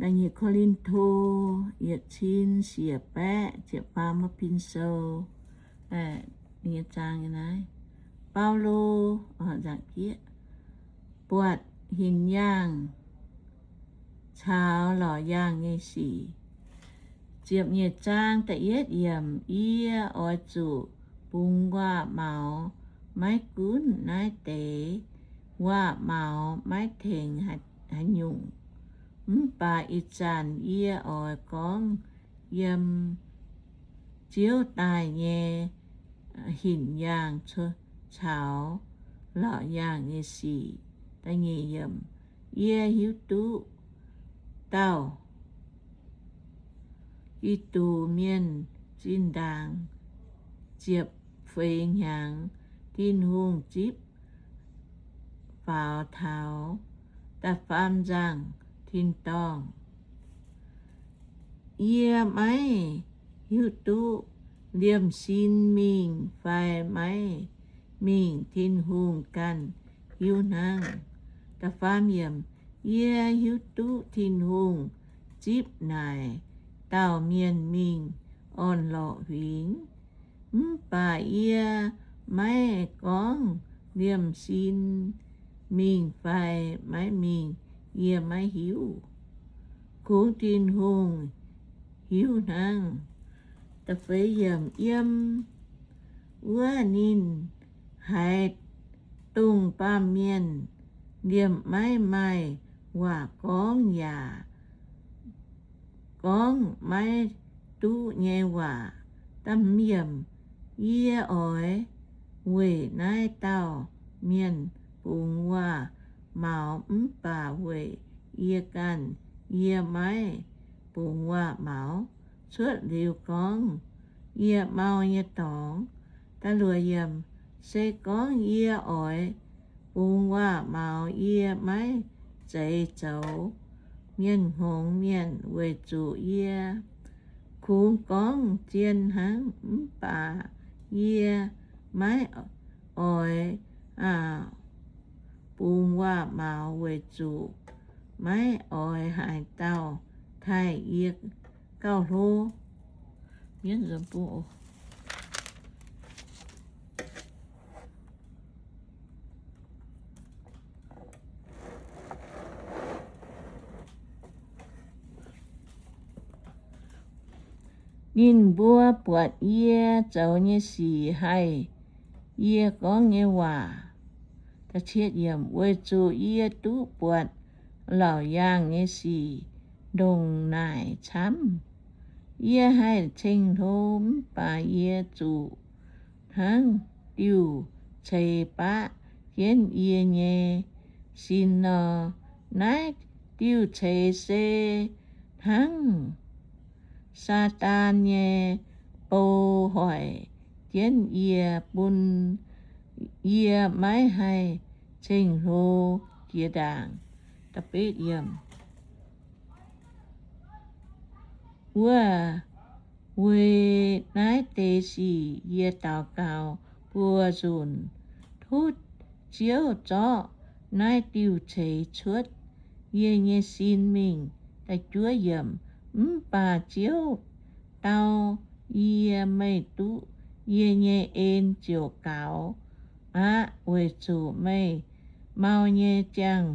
Ko^lin^to yietc cin siec baeqv ziepc faam, Bin Sou. Baulo buatc hinc yaangh caux lorqc yaangh nyei sic. Ziepc nyeic zaang da'yietv yiemc. Yie oix zuqc bungx waac-maux, maiv gunv naaiv deix waac-maux maiv tengx haaix nyungc. Mv baac ih zanc yie oix gorngv yiem Ziouv daaih nyei hinc yaangh caux lorqc yaangh nyei sic. Yie hiuv duqv dauh Giduc Mienh zinh ndaangc ziepc feix hnyangx Tin-Hungh zipv faaux taux da'faam nzangh tin-dorngh. Yie maiv hiuv duqv liemh sin mingh fai maiv mingh Tin-Hungh ganh hiuv hnangv. Yie hiuv duqv Tin-Hungh zipv naaic dauh mienh mingh orn-lorqc huingx. Mv baac yie maiv gorngv liemh sin mingh fai maiv mingh, yie maiv hiuv. Kungx Tin-Hungh hiuv hnangv. Yiem wuov ninh haiz dongh baamh mienh liemh maiv maaih waac gorngv yaac gorngv maiv duqv nyei waac. Yie oix weic naaiv dauh mienh bungx waac-maux, mv baac weic yie ganh yie maiv bungx waac-maux. Cuotv liuz gorngv yie mau nyei dorngx. Se gorngv yie oix bungx waac-maux, yie maiv zeiz zoux mienh hngongx mienh, weic zuqc yie kungx gorngv zien hnangv. Mv baac yie maiv oix bungx waac-maux weic zuqc maiv oix haaix dauh taaih yie gauh hlo. Ninh mbuo buatc yie zoux nyei sic, haih yie gorngv nyei waac. Weic zuqc yie duqv buatc laauc yaangh nyei sic ndongc naaic camv. Yie haih ceng-hlo, mv baac yie zuqc hnangv diuh ceix baqv jienv yie nyei sin nor. Naaiv diuh ceix se hnangv Saadaan nyei bou hoic jienv yie, bun yie maiv haih ceng-hlo jiex ndaangc. Wuov, weic naaiv deix sic yie daux gaux buo nzunc. Tov Ziouv zorqv naaiv diuh ceix cuotv yie nyei sin mingh. Mv baac Ziouv dau yie, meih duqv yie nyei en ziouc gaux aqv, weic zuqc meih mau nyei ziangh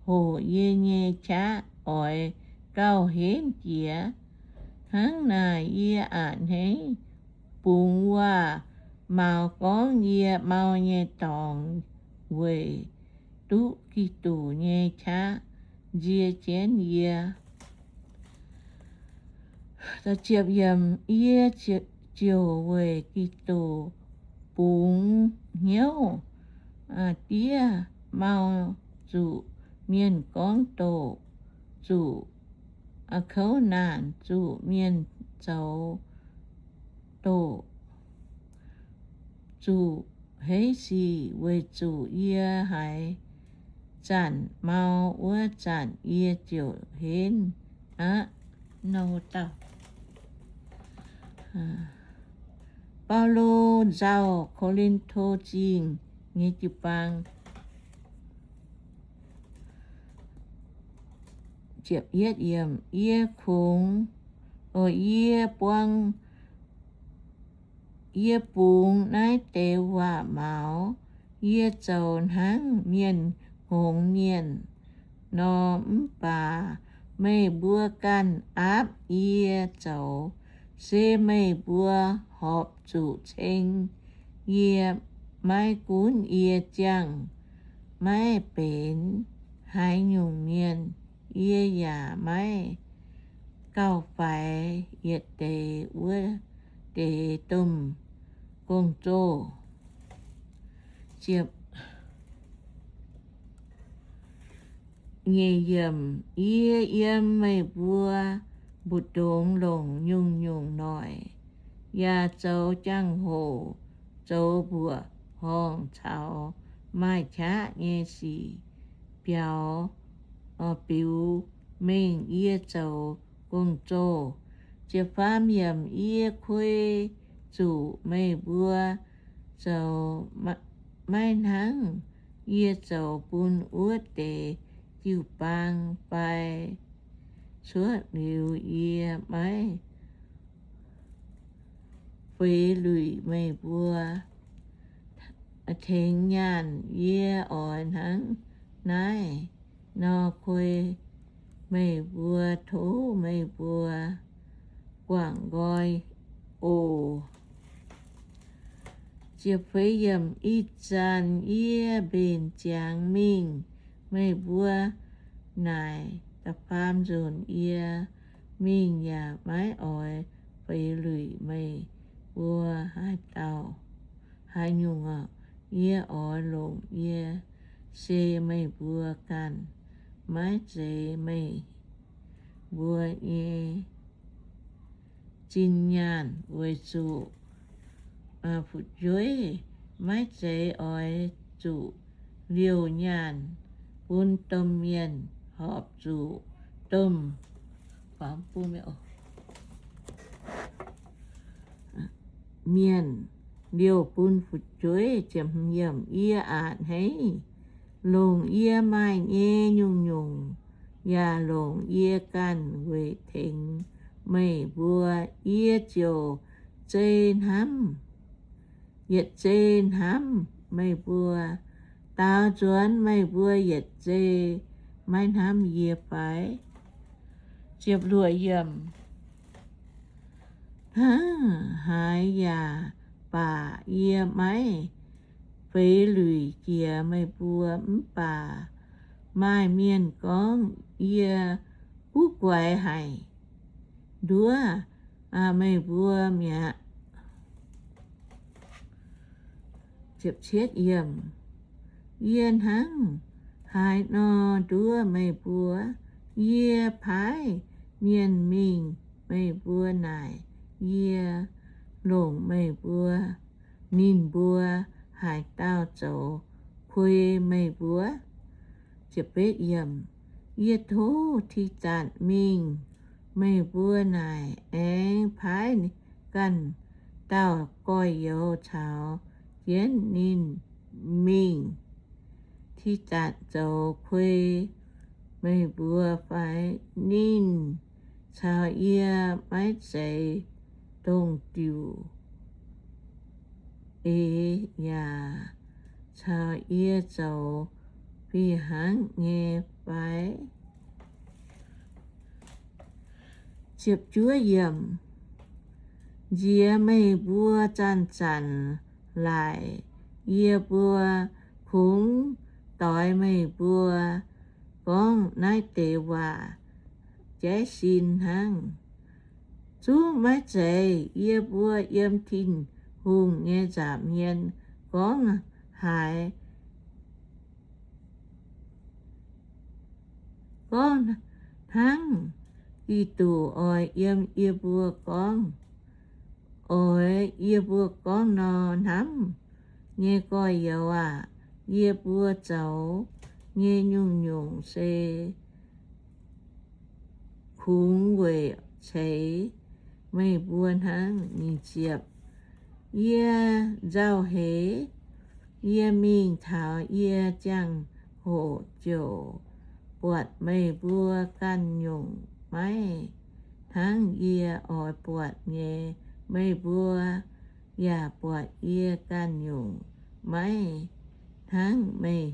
hoc yie nyei qaqv oix gauh henv jiex. Hnangv naaic yie a'hneiv bungx waac-maux gorngv yie mau nyei dorngx weic duqv Giduc nyei qaqv nzie jienv yie. Yie ziouc weic Giduc bungx hnyouv diev mau, zuqc mienh gorngv doqc, zuqc kouv naanc, zuqc mienh zoux doqc, zuqc heiv sic, weic zuqc yie haaix zanc mau, wuov zanc yie ziouc henv aqv. Baulo nzauh Ko^lin^to Zingh nyei jiu-baang. Yie kungx, yie buang, yie bungx naaiv deix waac-maux, yie zoux hnangv mienh hngongx mienh nor, mv baac meih mbuo ganh aapv yie zoux, se meih mbuo horpc zuqc ceng yie. Maiv gunv yie ziangh maiv benx haaix nyungc mienh, yie yaac maiv gauh faix yietc deix wuov deix domh gong-zoh. Yie yiem meih mbuo mbu'ndongx longc nyungc-nyungc noic, yaac zoux jangx-hoc, zoux mbuoqc horngh caux maaih qaqv nyei sic biaux, biux mengh yie zoux gong-zoh. Yie kuei zuqc meih mbuo zoux maiv hnangv yie zoux bun wuov deix jiu-baang fai cuotv liuz yie maiv feix luic meih mbuo. Tengx nyaanh yie oix hnangv naaiv nor kuei meih mbuo. Tov meih mbuo guangc nqoi oc. Ih zanc yie mbenc ziangx mingh, meih mbuo naaic da'faam nzunc yie mingh yaac maiv oix feix luic meih mbuo haaix dauh haaix nyungc. Yie oix longc yie se meih mbuo ganh, maiv zeiz meih mbuo nyei zinh nyaanh, weic zuqc fu'jueiv maiv zeiz oix zuqc liouh nyaanh bun domh mienh, horpc zuqc domh mienh liouh bun fu'jueiv. Yie aqc hneiv, longc yie maaih nyei nyungc-nyungc, yaac longc yie ganh weic tengx meih mbuo. Yie ziouc zei hnamv, yietc zei hnamv meih mbuo. Daaux nzuonx meih mbuo yietc zei maiv hnamv yie fai? Hnangv haaix yaac baac yie maiv feix luic jiex meih mbuo. Mv baac maaih mienh gorngv yie guv guaix haic nduov meih mbuo mi'aqv. Yie hnangv haaix nor nduov meih mbuo? Yie paaiv mienh mingh meih mbuo naaic, yie longc meih mbuo, ninh mbuo haaix dauh zoux kuei meih mbuo? Yie tov Tidatc mingh meih mbuo naaic, aengx paaiv ganh dauh gorx-youz caux jienv ninh mingh. Tidatc zoux kuei meih mbuo fai? Ninh caux yie maiv zeiz dongh diuc eix yaac caux yie zoux fih hnangv nyei fai? Nziex meih mbuo zanc-zanc laaic yie mbuo, kungx doix meih mbuo gorngv naaiv deix waac jaiv sin hnangv. Zungv maiv zeiz. Yie mbuo yiem Tin-Hungh nyei nza'hmien gorngv haaix, gorngv hnangv Giduc oix yiem yie mbuo gorngv, oix yie mbuo gorngv nor. Hnamv nyei gorx-youz aac, yie mbuo zoux nyei nyungc-nyungc se kungx weic ceix meih mbuo hnangv. Yie nzauh heix, yie mingh taux yie ziangh hoc ziouc buatc meih mbuo ganh nyungc maiv hnangv yie oix buatc nyei, meih mbuo yaac buatc yie ganh nyungc maiv hnangv meih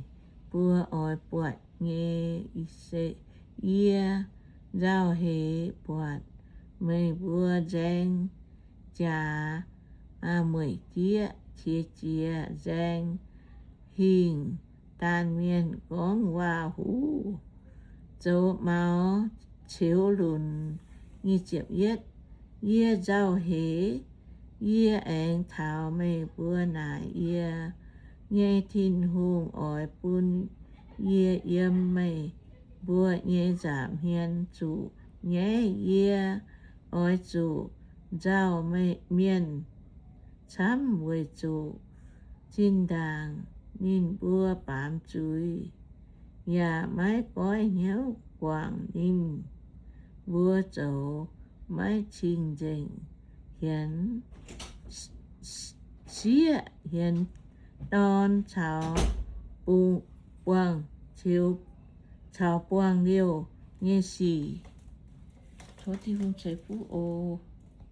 mbuo oix buatc nyei. Yie nzauh heix buatc meih mbuo nzaeng jaax mueic jieqv, qiex jiez nzaeng hingh daanh mienh gorngv waac-huv, zoux maux ceux lunc. Yie nzauh heix, yie aengx taux meih mbuo naaic. Yie nyei Tin-Hungh oix bun yie yiem meih mbuo nyei nza'hmien zuqc nyaiv. Yie oix zuqc nzauh mienh camv weic zuqc zinh ndaangc ninh mbuo baamz zuiz yaac maiv goiv hnyouv guangc ninh mbuo zoux maiv cing-nzengc, hienx sieqv, hienx dorn caux buangh, caux buangh liouh nyei sic. Tov Tin-Hungh ceix fuqv oc.